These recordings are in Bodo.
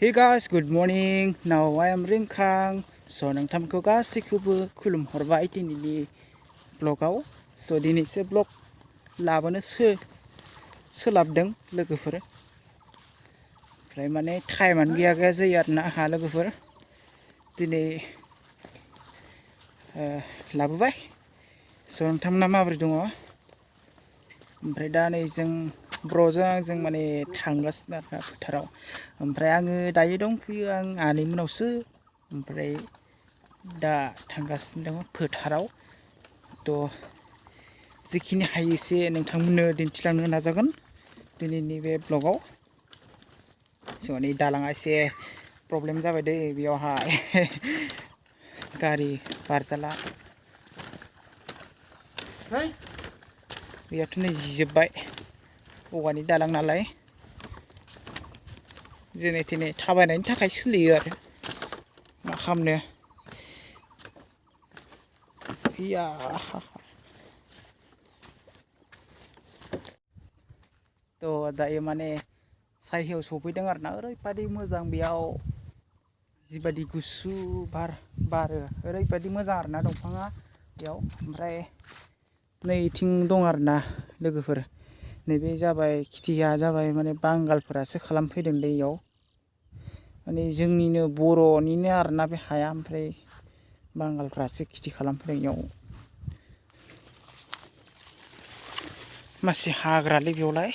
Hey guys, good morning. Now I am Ringkang. So नोंथांमोनखौ गासैखौबो खुलुमहरबाय दिनैनि ब्लगाव. So दिनैसो ब्लग लाबोनो सोलाबदों लोगोफोर. ओमफ्राय माने टाइमानो गैया जायो आरोना आंहा लोगोफोर. दिनै लाबोबाय. So नोंथांमोना माबोरै दङ? ओमफ्राय दा नै जों ब्र'जों आंजों माने थांगासिनो आरोना फोथाराव. ओमफ्राय आङो दायो दंफैयो आं आनैमोनावसो. ओमफ्राय दा थांगासिनो दङ फोथाराव. थ' जिखिनि हायो एसे नोंथांमोननो दिन्थिलांनो नाजागोन दिनैनि बे ब्लगाव. स' नै दालाङा एसे प्रब्लेम जाबाय दै बेयावहाय गारि बारजाला. बेयावथ' नै जिजोब्बाय औवानि दालां नालाय. जेने थेने थाबायनायनि थाखाय सोलियो आरो मा खालामनो. इया थ' दायो माने सायहायाव सफैदों आरोना ओरैबायदि मोजां बेयाव जिबायदि गुसु बारो ओरैबायदि मोजां आरोना दंफाङा बेयाव. ओमफ्राय नैथिं दं आरोना लोगोफोर नैबे जाबाय खेथिया जाबाय माने बांगालफोरासो खालामफैदों दै इयाव. माने जोंनिनो बर'निनो आरोना बे हाया. ओमफ्राय बांगालफ्रासो खेथि खालामफैदों इयाव. मासे हाग्रालै बेयावलाय.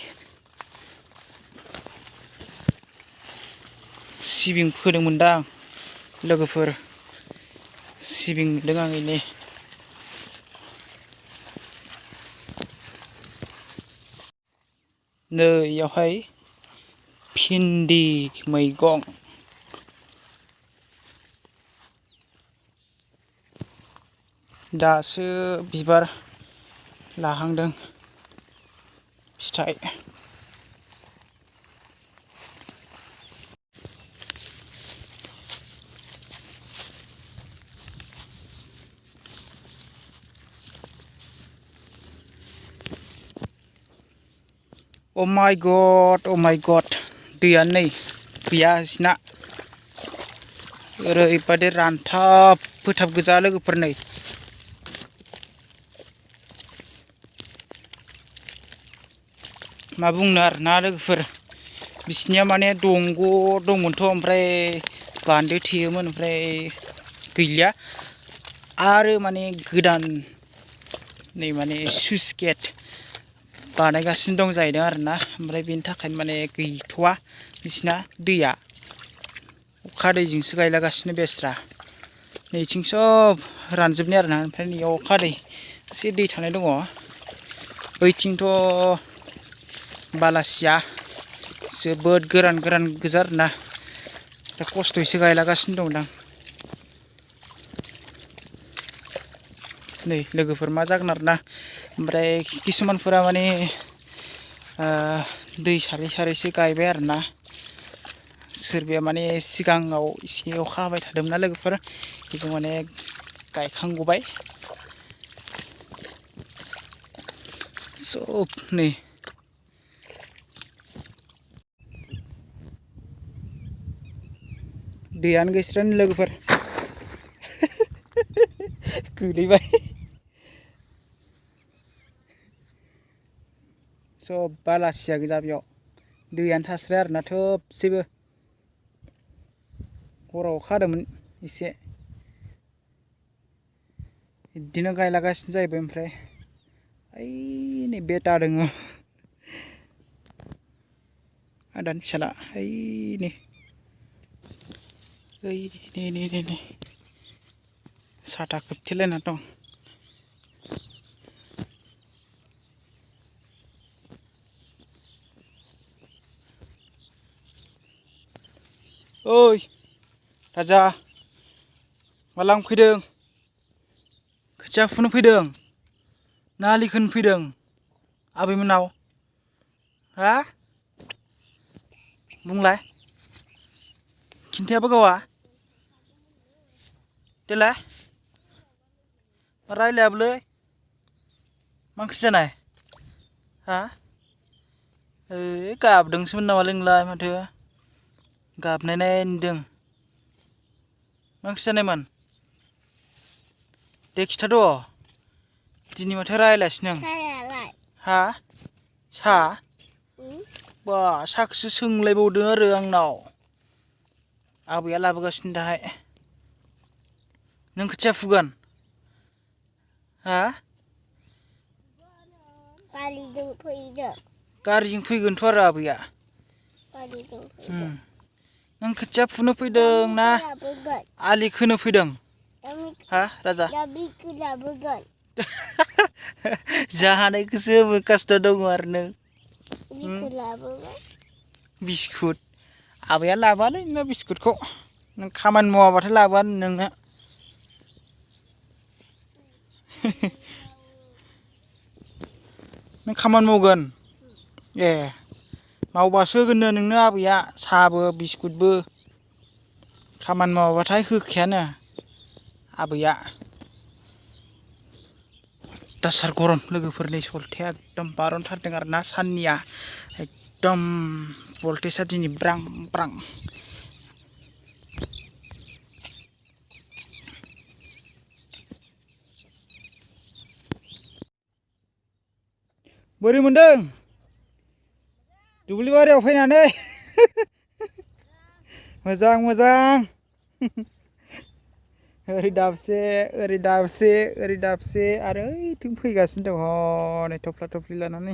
सिबिं फोदोंमोनदां लोगोफोर. सिबिं नुदों आं नै इयावहाय भिन्दि मैगं. दासो बिबार लाहांदों फिथाइ. अ माय गड दैयानो नै गैया बिसिना ओरैबायदि रानथाब फोथाब गोजा लोगोफोर. नै मा बुंनो आरोना लोगोफोर बिसिनिया माने दंग' दंमोनथ' ओमफ्राय बान्दो थेयोमोन ओमफ्राय गैलिया आरो माने गोदान नै माने सुइस गेट बानायगासिनो दं जाहैदों आरोना. ओमफ्राय बेनि थाखायनो माने गैथ'वा बिसिना दैया अखा दैजोंसो गायलागासिनो बेस्रा. नैथिं सब रानजोबनाय आरोना. ओमफ्राय नैयाव अखा दै एसे दै थानाय दङ. बैथिंथ' बालासिया जोबोद गोरान गोजा आरोना. खस्थ'यैसो गायलागासिनो दंदां. नै लोगोफोर मा जागोन आरोना. ओमफ्राय किसुमानफोरा माने दै सारै गायबाय आरोना. सोरबाया माने सिगाङाव एसे अखा हाबाय थादोंमोन ना लोगोफोर बेजों माने गायखांगबाय सब. नै दैयानो गैस्रायानो लोगोफोर गोलैबाय सब बालासिया गोजा बेयाव दैयानो थास्राया आरोना थोबसेबो. हराव अखा हादोंमोन एसे बिदिनो गायलागासिनो जाहैबाय. ओमफ्राय ओइ नै बेटा दङ आदानि फिसाला नै साथा खोबथेलायना दं. ओइ राजा मा लांफैदों? खोथिया फुनो फैदों ना आलि खोनो फैदों आबैमोननाव? हा बुंलाय खिन्थायाबो गावा देलाय रायलायाबोलै. मा ओंख्रि जानाय? हा गाबदोंसोमोन नामालै नोंलाय माथो गाबनाय नुदों मा ओंख्रि जानायमोन दे खिथाद' दिनै माथो रायलायासै नों हा सा बा साखौसो सोंलायबावदों आरो आंनाव आबैया लाबोगासिनो दाहाय नों खोथिया फुगोन हा गारिजों फैगोनथ' आरो आबैया नों खोथिया फुनो फैदों ना आलि खोनो फैदों हा राजा जाहानायखौसो होबोगासिनो दङ आरो नों बिस्कुट आबैया लाबोआलै नोंना बिस्कुटखौ नों खामानि मावाबाथाय लाबोआ नोंनो नों खामानि मावगोन ए मावबासो होगोननो नोंनो आबैया साहाबो बिस्कुटबो खामानि मावाबाथाय होखायानो आबैया दासार गरम लोगोफोरनि सलथाया एकदम बारनथारदों आरो ना साननिया एकदम भल्टेजआ दिनै ब्रां ब्रां बोरै मोनदों दुब्लि बारियाव फैनानै मोजां मोजां ओरै दाबसे ओरै दाबसे ओरै दाबसे आरो ओइथिं फैगासिनो दङ हनै थफ्ला थफ्लि लानानै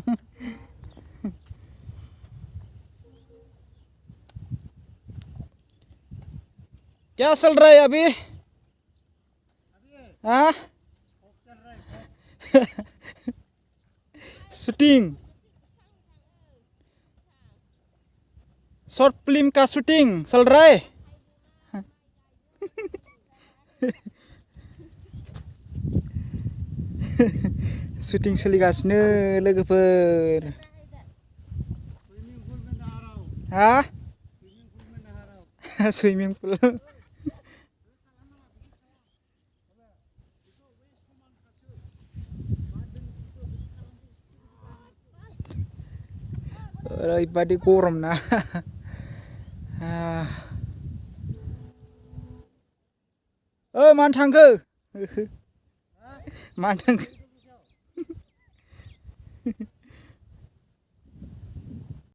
क्या चल रहा है अभी हाँ शूटिंग शॉर्ट फिल्म का शूटिंग चल रहा है शूटिं सोलिगासिनो लोगोफोर हा सुइमिं पुल ओरैबादि गरम ना मानो थांखो मानो थांखो